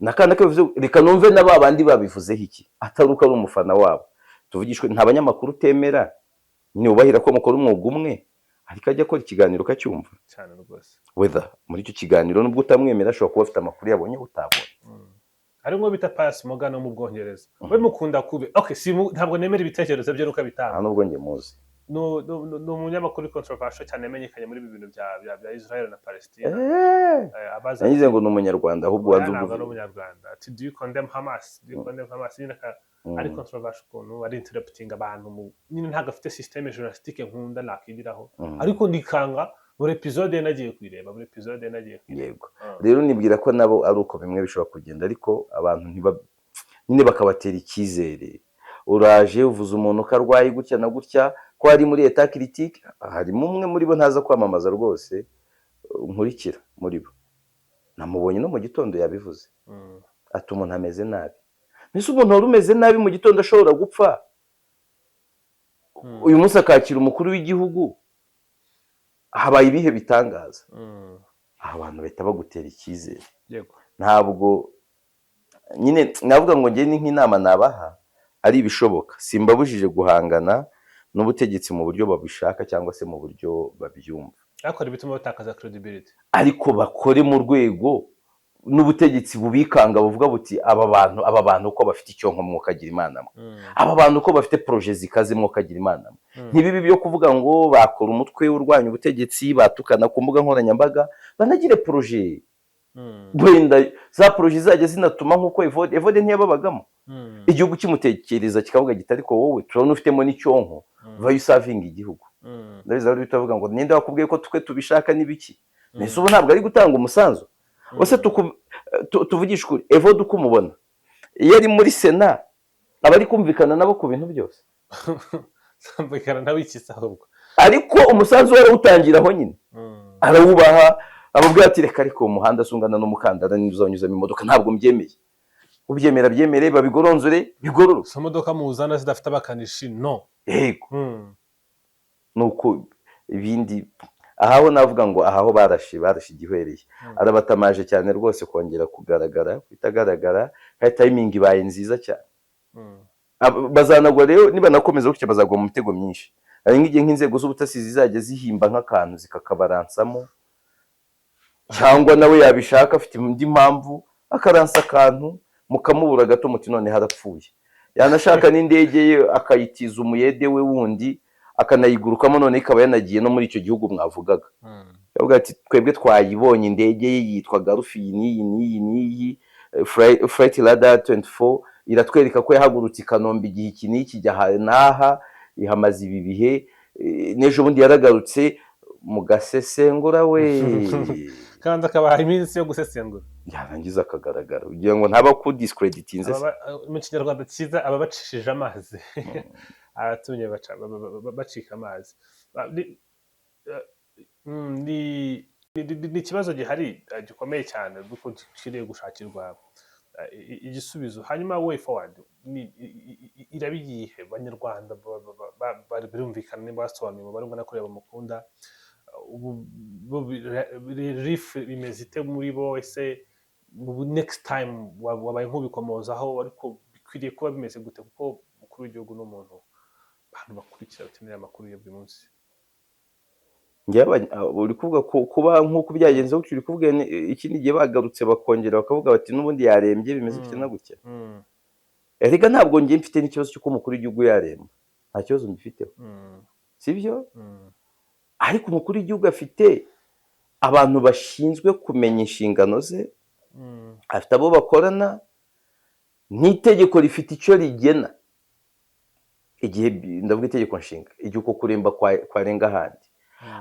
na kandi kabivuze, reka numve na ba bandi babivuzeho iki, atari uko ari umufana wabo. Tuvugishwe, nta banyamakuru utemera, ntubahira ko mukora umwuga umwe, ariko ajya akora ikiganiro ukacyumva. Cyane rwose. Whether muri icyo kiganiro, nubwo utamwemera, ashobora kuba afite amakuru yabonye utabonye. Hari nk'uwo bita Piers Morgan wo mu Bwongereza, we mukunda kubi. Okay, si ntabwo nemera ibitekerezo bye nuko abitanga. Nta nubwo njye muzi. Ni umunyamakuru controversial cyane, yamenyekanye muri ibi bintu bya Israel na Palestine. Abaza Nagize ngo ni Umunyarwanda ahubwo. Oya, Wanze ntabwo ari ubwo. Umunyarwanda. Ati: "Do you condemn Hamas? Do you condemn Hamas?" Nyine ari controversial ukuntu ari interrupting abantu mu nyine ntabwo afite système journalistique nkunda nakigiraho. Ariko nikanga buri episode ye nagiye kuyireba, buri episode ye nagiye kuyireba. Rero nibwira ko nabo ari uko bimwe bishobora kugenda, ariko abantu ntiba nyine bakabatera icyizere. Uraje uvuze umuntu ko arwaye gutya na gutya, ko ari muri état critique. Harimo umwe muri bo ntaza kwamamaza rwose, nkurikira muri bo, namubonye no mu gitondo yabivuze, ati umuntu ameze nabi. Mbese umuntu wari umeze nabi mu gitondo ashobora gupfa, uyu munsi akakira umukuru w'igihugu, habaye ibihe bitangaza? Aha abantu bahita bagutera icyizere. Ntabwo nyine navuga ngo njye ni nk'inama nabaha, ari ibishoboka, simbabujije guhangana n'ubutegetsi mu buryo babishaka cyangwa se mu buryo babyumva. Ariko hari ibituma batakaza credibility. Ariko bakore mu rwego n'ubutegetsi bubikanga, buvuga buti: Aba bantu ko bafite icyonko, mwokagira Imana mwe. Aba bantu ko bafite projets zikaze, mwokagira Imana mwe." Ntibibi byo kuvuga ngo bakora umutwe urwanya ubutegetsi, batukana ku mbuga nkoranyambaga, banagire projet. Wenda za projets zizajya zinatuma nk'uko Evode ntiyababagamo, igihugu kimutekereza kikavuga giti: "Ariko wowe turabona ufitemo n'icyonko, vayo uservinga igihugu." Ndabizi bari bitavuga ngo ninde wakubwiye ko twe tubishaka n'ibiki. Mbese ubu ntabwo ari gutanga umusanzu? Ese tuvugishe ukuri, Evode uko umubona iyo ari muri Sena, aba ari kumvikana nabo ku bintu byose? Samvikana nawe iki se ahubwo? Ariko umusanzu we arawutangira aho nyine. Arawubaha, ababwira ati: "Reka, ariko uwo muhanda se ungana n'umukandara niba uzanyuzamo imodoka, ntabwo mbyemeye. Ubyemera byemere, babigoronzore bigororoke." Izo modoka muzana zidafite abakanishi, no. Yego. Nuko ibindi ahaho navuga ngo ahaho barashe igihwereye. Arabatamaje cyane rwose kongera kugaragara, kutagaragara, kandi timing ibaye nziza cyane. Bazanagwa rero, nibanakomeza gutya bazagwa mu mitego myinshi. Hari nk'igihe nk'inzego z'ubutasi zizajya zihimba nk'akantu zikakabaransamo, cyangwa nawe yabishaka afite indi mpamvu akaransa akantu, mukamubura gato, muti none harapfuye. Yanashaka n'indege ye akayitiza umuyede we wundi, akanayigurukamo, none ikaba yanagiye no muri icyo gihugu mwavugaga. Yavuga ati: "Twebwe twayibonye, indege ye yitwa Garufi iyi n'iyi n'iyi n'iyi, Flight Radar 24 iratwereka ko yahagurutse i Kanombe igihe iki n'iki, ijya aha n'aha, ihamaze ibi bihe, n'ejo bundi yaragarutse." Mugasesengura we. Kandi akabaha iminsi yo gusesengura. Yarangiza akagaragara, kugira ngo ntaba kudiscreditinze se. Mu Kinyarwanda cyiza, aba bacishije amazi, abatumye bacika amazi. Ni ikibazo gihari gikomeye cyane, kuko gikwiriye gushakirwa igisubizo. Hanyuma way forward ni iraba iyihe? Banyarwanda birumvikana niba basobanuye umubare ungana kuriya bamukunda, ubu bo relief imeze ite muri bo? Ese ubu next time wabaye nk'ubikomozaho, ariko bikwiriye kuba bimeze gute? Kuko umukuru w'igihugu ni umuntu abantu bakurikira, bakeneye amakuru ya buri munsi. Njyewe uri kuvuga kuba nk'uko byagenze gutyo, uri kuvuga ikindi gihe bagarutse bakongera bakavuga bati n'ubundi yarembye, bimeze gutya na gutya. Erega ntabwo njye mfite n'ikibazo cy'uko umukuru w'igihugu yaremba, nta kibazo mbifiteho. Sibyo? Ariko umukuru w'igihugu afite abantu bashinzwe kumenya inshingano ze, afite abo bakorana, n'itegeko rifite icyo rigena igihe, ndavuga itegeko nshinga, igihe uko kuremba kwarenga ahandi.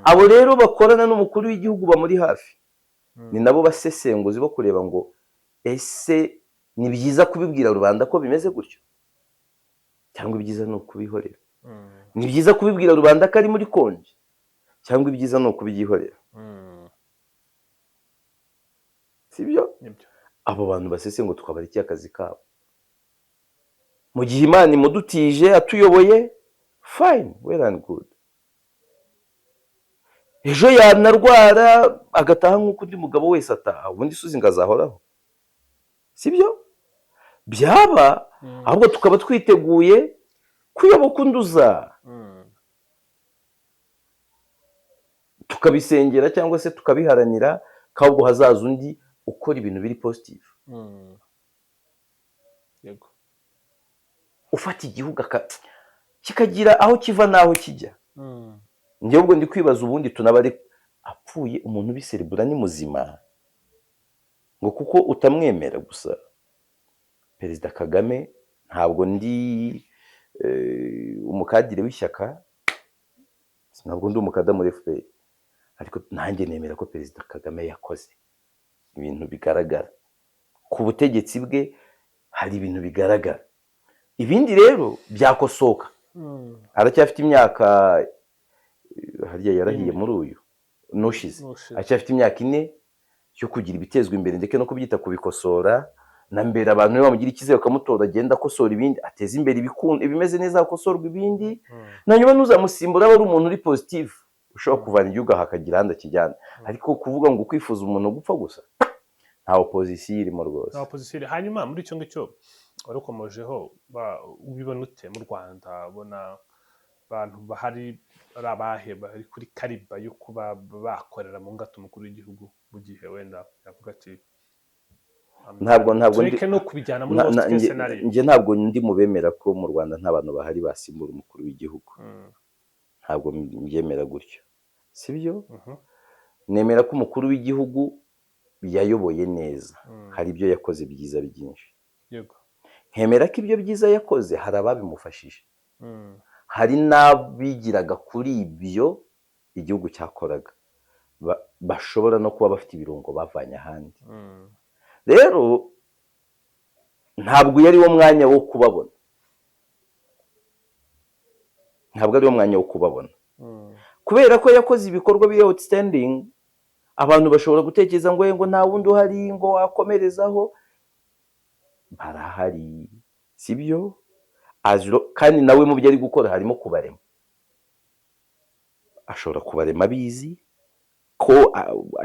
Abo rero bakorana n'umukuru w'igihugu bamuri hafi, ni nabo basesenguzi bo kureba ngo ese ni byiza kubibwira rubanda ko bimeze gutyo, cyangwa ibyiza ni ukubihorera. Ni byiza kubibwira rubanda ko ari muri congé, cyangwa ibyiza ni ukubyihorera? Sibyo? Nibyo. Abo bantu basese ngo twabarekeye akazi kabo mu gihe Imana imudutije atuyoboye, fine, well and good. Ejo yanarwara agataha nk'uko undi mugabo wese ataha, ubundi suzi ngo azahoraho, sibyo byaba? Ahubwo tukaba twiteguye kuyoboka unduza, tukabisengera cyangwa se tukabiharanira ko ahubwo hazaza undi ukora ibintu biri positive, ufata igihugu kikagira aho kiva n'aho kijya. Njyewe ubwo ndi kwibaza, ubundi tunabari apfuye, umuntu ubiserebura ni muzima, ngo kuko utamwemera gusa. Perezida Kagame, ntabwo ndi umukadire w'ishyaka, ntabwo ndi umukada muri FPR, ariko nanjye nemera ko Perezida Kagame yakoze ibintu bigaragara ku butegetsi bwe. Hari ibintu bigaragara, ibindi rero byakosoka. Aracyafite imyaka, harya yarahiye Ine. muri uyu n'ushize. N'ushize. Aracyafite imyaka 4 yo kugira ibitezwa imbere, ndetse no kubyita kubikosora. Na mbere abantu nibamugira icyizere bakamutora, agenda akosora ibindi, ateza imbere ibimeze neza, hakosorwa ibindi. Na nyuma n'uzamusimbura aba ari umuntu uri positive, ushobora kuvana igihugu aha akagira ahandi akijyana. Ariko kuvuga ngo kwifuza umuntu gupfa gusa, nta opozisiyo irimo rwose. Nta opozisiyo iri. Hanyuma muri icyo ngicyo warukomojeho, ubibona ute mu Rwanda? Ubona abantu bahari ari abahe bari kuri calibre yo kuba bakorera mu ngata umukuru w'igihugu mu gihe wenda yavuga ati Ntabwo tureke no kubijyana muri worst case scenario? Njye ntabwo ndi mu bemera ko mu Rwanda nta bantu bahari basimbura umukuru w'igihugu. Ntabwo mbyemera gutyo, sibyo. Nemera ko umukuru w'igihugu yayoboye neza, hari ibyo yakoze byiza byinshi. Nkemera ko ibyo byiza yakoze hari ababimufashije, hari n'abigiraga kuri ibyo igihugu cyakoraga, bashobora no kuba bafite ibirungo bavanye ahandi. Rero ntabwo uyu ari wo mwanya wo kubabona, ntabwo ari wo mwanya wo kubabona, kubera ko yakoze ibikorwa biri outstanding. Abantu bashobora gutekereza ngo ngo nta wundi uhari ngo wakomerezaho. Barahari, sibyo? Kandi nawe mu byo ari gukora harimo kubarema. Ashobora kubarema abizi ko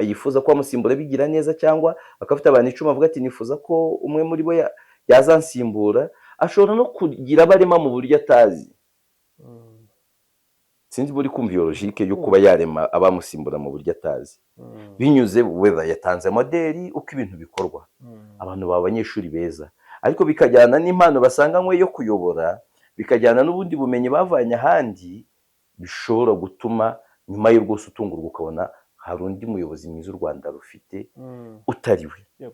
yifuza ko amusimbura bigira neza, cyangwa akaba afite abantu 10 avuga ati nifuza ko umwe muri bo yazansimbura. Ashobora no kugira abarema mu buryo atazi. Sinzi buri kumva iyo logique yo kuba yarema abamusimbura mu buryo atazi, binyuze whether yatanze model uko ibintu bikorwa, abantu baba abanyeshuri beza, ariko bikajyana n'impano basanganywe yo kuyobora, bikajyana n'ubundi bumenyi bavanye ahandi, bishobora gutuma nyuma yo rwose utungurwa ukabona hari undi muyobozi mwiza u Rwanda rufite utari we.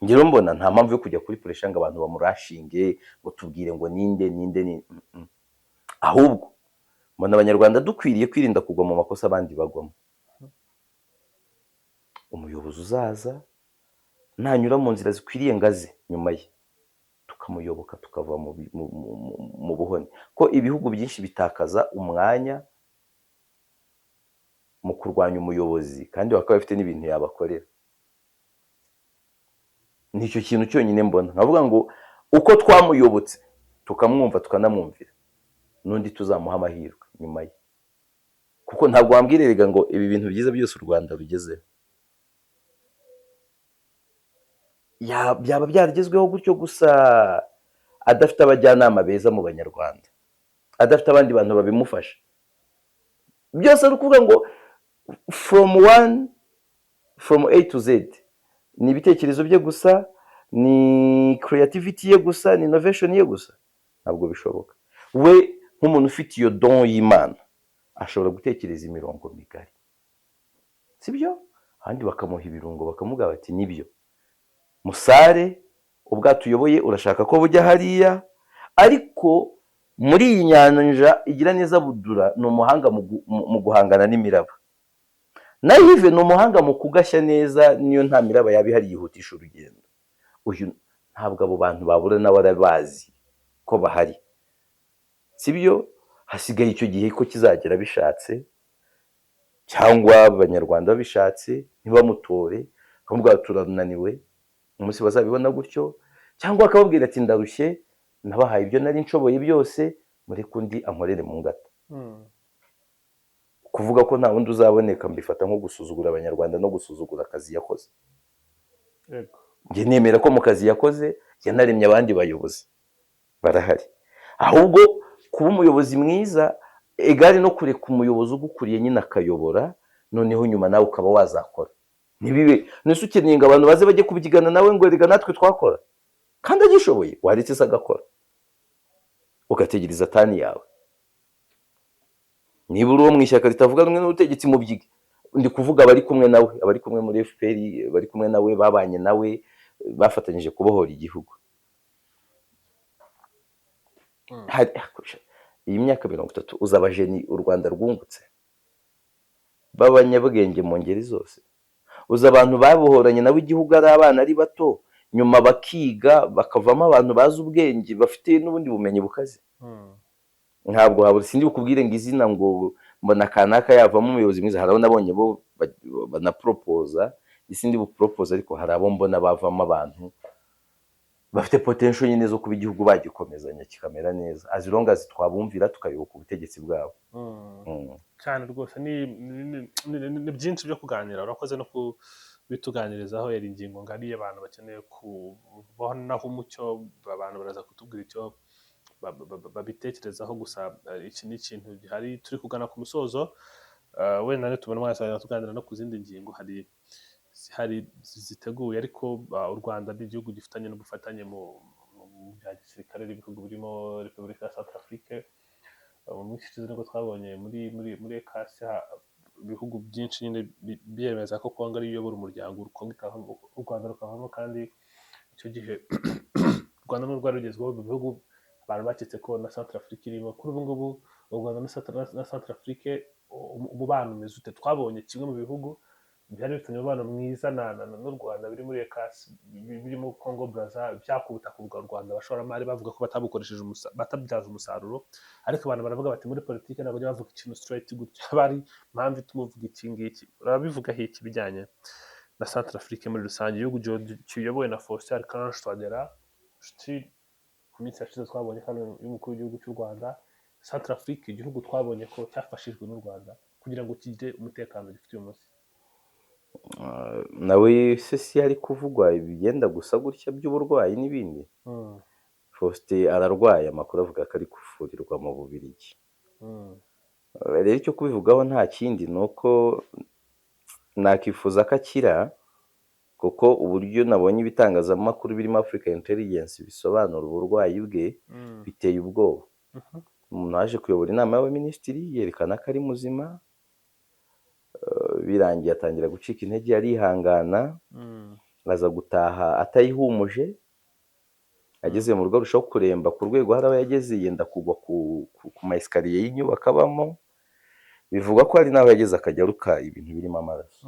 Njyewe mbona nta mpamvu yo kujya kuri pressure ngo abantu bamurashinge, ngo tubwire ngo ninde, ninde, ni Ahubwo mbona Abanyarwanda dukwiriye kwirinda kugwa mu makosa abandi bagwamo. Umuyobozi uzaza nanyura mu nzira zikwiriye ngaze nyuma ye, tukamuyoboka, tukava mu buhone, ko ibihugu byinshi bitakaza umwanya mu kurwanya umuyobozi kandi bakaba bafite n'ibintu yabakorera. Nicyo kintu cyonyine mbona nkavuga ngo uko twamuyobotse, tukamwumva, tukanamwumvira, n'undi tuzamuha amahirwe nyuma ye, kuko ntabwo wambwira erega ngo ibi bintu byiza byose u Rwanda rugezeho byaba byaragezweho gutyo gusa, adafite abajyanama beza mu Banyarwanda, adafite abandi bantu babimufasha. Byose ari ukuvuga ngo from A to Z ni ibitekerezo bye gusa, ni creativity ye gusa, ni innovation ye gusa, ntabwo bishoboka. We nk'umuntu ufite iyo don y'Imana ashobora gutekereza imirongo migari, sibyo? Abandi bakamuha ibirungo, bakamubwira bati nibyo musare, ubwato uyoboye urashaka ko bujya hariya, ariko muri iyi nyanja igira neza budura ni umuhanga mu guhangana n'imiraba, na Yves ni umuhanga mu kugashya neza, niyo nta miraba yaba ihari yihutisha urugendo. Uyu ntabwo abo bantu babura, nawe arabazi ko bahari. Sibyo? Hasigaye icyo gihe ko kizagera bishatse, cyangwa Abanyarwanda babishatse ntibamutore, bakamubwira bati, "Turananiwe." Umunsi bazabibona gutyo, cyangwa akababwira ati, "Ndarushye, nabahaye ibyo nari nshoboye byose, mureke undi ankorere mu ngata." Kuvuga ko nta wundi uzaboneka mbifata nko gusuzugura Abanyarwanda no gusuzugura akazi yakoze. Njye nemera ko mu kazi yakoze yanaremye abandi bayobozi barahari. Ahubwo kuba umuyobozi mwiza egare no kureka umuyobozi ugukuriye nyine akayobora, noneho nyuma nawe ukaba wazakora. Ntibibe nese ukeneye ngo abantu baze bajye kubyigana nawe ngo rega natwe twakora kandi agishoboye. Waretse se agakora, ugategereza turn yawe. Niba uri uwo mu ishyaka ritavuga rumwe n'ubutegetsi, mubyige. Ndi kuvuga abari kumwe nawe, abari kumwe muri FPR, bari kumwe nawe, babanye nawe, bafatanyije kubohora igihugu. Iyi myaka 30 uzi abajeni u Rwanda rwungutse b'abanyabwenge mu ngeri zose? Uzi abantu babohoranye nabo igihugu ari abana, ari bato, nyuma bakiga bakavamo abantu bazi ubwenge, bafite n'ubundi bumenyi bukaze? Ntabwo habura. Sindi bukubwire ngo izina, ngo mbona kanaka yavamo umuyobozi mwiza. Hari abo nabonye bo banaporopoza, sindi buporopoza, ariko hari abo mbona bavamo abantu bafite potential nyine zo kuba igihugu bagikomezanya kikamera neza, as long as twabumvira, tukayoboka ubutegetsi bwabo. Cyane rwose, ni byinshi byo kuganira. Urakoze no kubituganirizaho. Yari ingingo ngari abantu bakeneye kubonaho umucyo. Abantu baraza kutubwira icyo babitekerezaho. Gusa iki ni ikintu gihari. Turi kugana ku musozo. Wenda nitubona umwanya tuganira no ku zindi ngingo hari zihari ziteguye, ariko u Rwanda ni igihugu gifitanye n'ubufatanye mu bya gisirikare n'ibihugu birimo Repubulika ya Centrafrique. Mu minsi ishize nibwo twabonye muri ECAS ibihugu byinshi nyine byemeza ko Kongo ariyo iyobora umuryango, Kongo ikavamo, u Rwanda rukavamo. Kandi icyo gihe u Rwanda nirwo rwari rugezweho mu bihugu abantu baketse ko na Centrafrique irimo. Kuri ubu ngubu u Rwanda na Centrafrique umubano umeze ute? Twabonye kimwe mu bihugu byari bifitanye umubano mwiza n'u Rwanda biri muri ECAS, birimo Congo Brazza, byaka ubutaka bwa Rwanda, abashoramari bavuga ko batabukoresheje batabyaje umusaruro. Ariko abantu baravuga bati muri politiki ntabwo bajya bavuga ikintu straight gutya, haba hari impamvu ituma uvuga iki ngiki. Urabivugaho iki bijyanye na Centrafrique muri rusange, igihugu kiyobowe na Faustin Archange Touadera, inshuti ku minsi yashize twabonye hano y'umukuru w'igihugu cy'u Rwanda? Centrafrique, igihugu twabonye ko cyafashijwe n'u Rwanda kugira ngo kigire umutekano gifite uyu munsi. Nawe se si hari kuvugwa ibigenda gusa gutya by'uburwayi n'ibindi? Faustin ararwaye, amakuru avuga ko ari kuvurirwa mu Bubiligi. Rero icyo kubivugaho nta kindi, ni uko nakifuza ko akira, kuko uburyo nabonye ibitangazamakuru birimo Africa Intelligence bisobanura uburwayi bwe biteye ubwoba. Umuntu waje kuyobora inama y'abaminisitiri yerekana ko ari muzima, birangiye atangira gucika intege, arihangana, aza gutaha atayihumuje. Ageze mu rugo arushaho kuremba, ku rwego hari aho yageze yenda kugwa ku ma escalier y'inyubako abamo. Bivugwa ko hari n'aho yageze akajya aruka ibintu birimo amaraso.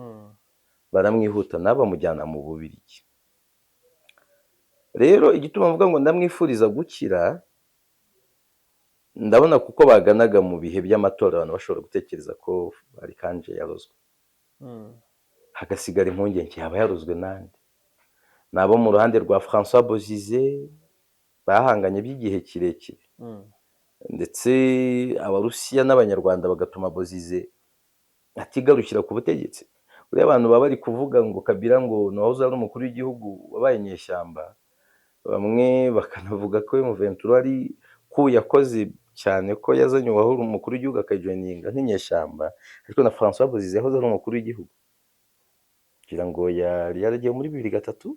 Baramwihutana bamujyana mu Bubiligi. Rero igituma mvuga ngo ndamwifuriza gukira, ndabona kuko baganaga mu bihe by'amatora, abantu bashobora gutekereza ko Archange yarozwe, hagasigara impungenge: yaba yarozwe nande? Ni abo mu ruhande rwa François Bozize bahanganye by'igihe kirekire, ndetse Abarusiya n'Abanyarwanda bagatuma Bozize atigarukira ku butegetsi. Buriya abantu baba bari kuvuga ngo Kabila ngo ni uwahoze ari umukuru w'igihugu wabaye inyeshyamba, bamwe bakanavuga ko M23 ari ku yakoze cyane, ko yazanye uwahora umukuru w'igihugu akajoininga nk'inyeshyamba, ariko na François Bozize yahoze ari umukuru w'igihugu, kugira ngo yari yaragiye muri 2003.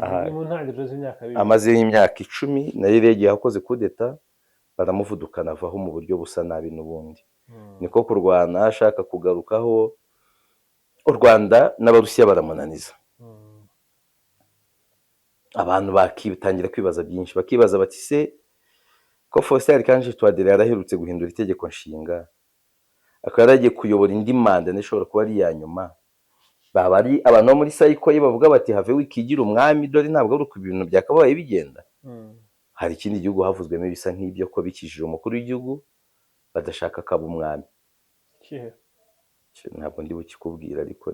Aha. Ni mu ntangiriro z'imyaka 2000. Amaze imyaka 10 nayo yagiye akoze kudeta, baramuvudukana, avaho mu buryo busa nabi n'ubundi. Niko kurwana ashaka kugarukaho, u Rwanda n'Abarusiya baramunaniza. Abantu bakitangira kwibaza byinshi, bakibaza bati: "Se ko Faustin Archange Touadera yaraherutse guhindura itegeko nshinga, akaba yaragiye kuyobora indi manda n'ishobora kuba ari iya nyuma, baba ari abantu bo muri sayiko ye bavuga bati: 'Have, wikigira umwami, dore ntabwo ari uko ibintu byakabaye bigenda'?" Hari ikindi gihugu havuzwemo ibisa nk'ibyo, ko bikijije umukuru w'igihugu badashaka ko aba umwami. Kihe? Ntabwo ndi bukikubwira, ariko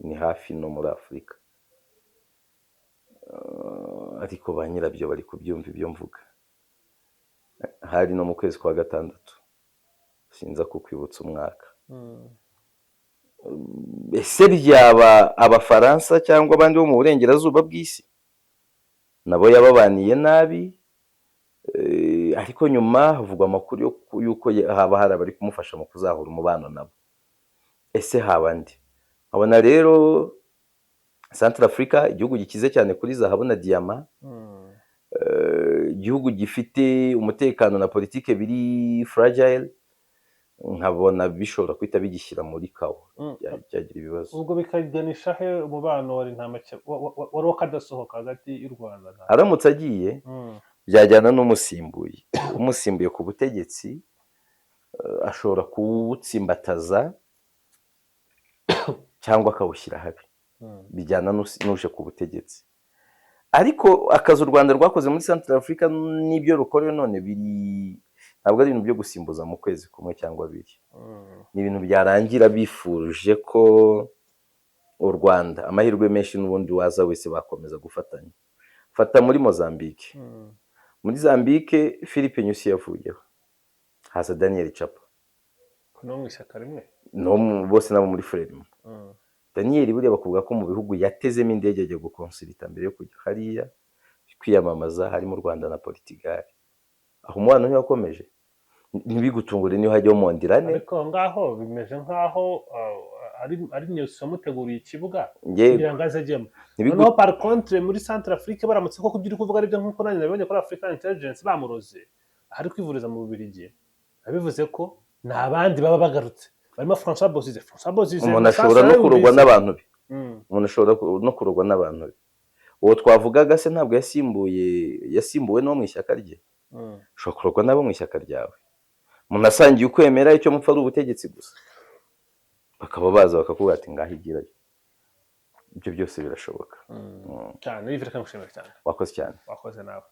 ni hafi no muri Afurika. Ariko ba nyirabyo bari kubyumva ibyo mvuga. Hari no mu kwezi kwa gatandatu, sinza kukwibutsa umwaka. Ese byaba Abafaransa cyangwa abandi bo mu burengerazuba bw'isi? Nabo yababaniye nabi, ariko nyuma havugwa amakuru y'uko haba hari abari kumufasha mu kuzahura umubano nabo. Ese haba ndi nkabona rero Central Africa, igihugu gikize cyane kuri zahabu na diyama, igihugu gifite umutekano na politike biri fragile, nkabona bishobora guhita bigishyira muri chaos, byagira ibibazo. Ubwo bikaganisha he umubano wari nta make wari wakadasohoka hagati y'u Rwanda na Aramutse agiye, byajyana n'umusimbuye. Umusimbuye ku butegetsi ashobora kuwutsimbataza cyangwa akawushyira habi. Bijyana n'uje ku butegetsi. Ariko akazi u Rwanda rwakoze muri Central Africa n'ibyo rukora none biri, ntabwo ari ibintu byo gusimbuza mu kwezi kumwe cyangwa abiri. Ni ibintu byarangira bifuje ko u Rwanda, amahirwe menshi, n'ubundi waza wese bakomeza gufatanya. Fata muri Mozambique. Muri Mozambique, Philippe Nyusi yavuyeho, haza Daniel Chapo. No mu ishyaka rimwe? No bose nabo muri Frelimo. Daniel buriya bakuvuga ko mu bihugu yatezemo indege ajya gukonsulita mbere yo kujya hariya kwiyamamaza harimo u Rwanda na Portugal. Aho umubano ntiwakomeje? Ntibigutungure niyo hajyaho Mondlane. Ariko aho ngaho bimeze nk'aho ari Nyusi wamuteguriye ikibuga kugira ngo aze ajyemo. Noneho par contre muri Central Afrique, baramutse koko ibyo uri kuvuga aribyo, nk'uko nanjye nabibonye kuri African Intelligence, bamuroze ahari kwivuriza mu Bubiligi, bivuze ko ni abandi baba bagarutse barimo François Bozize. François Bozize Umuntu Musasu ashobora no kurogwa yarayumvise. n'abantu be. Umuntu ashobora no kurogwa n'abantu be. Uwo twavugaga se ntabwo yasimbuye, yasimbuwe n'uwo mu ishyaka rye? Ushobora kurogwa n'abo mu ishyaka ryawe umuntu asangiye ukwemera, icyo mupfa ari ubutegetsi gusa, bakaba baza bakakubwira ati: "Ngaho igirayo." Ibyo byose birashoboka. Cyane. Yves, reka ngushimire cyane. Wakoze cyane. Wakoze nawe.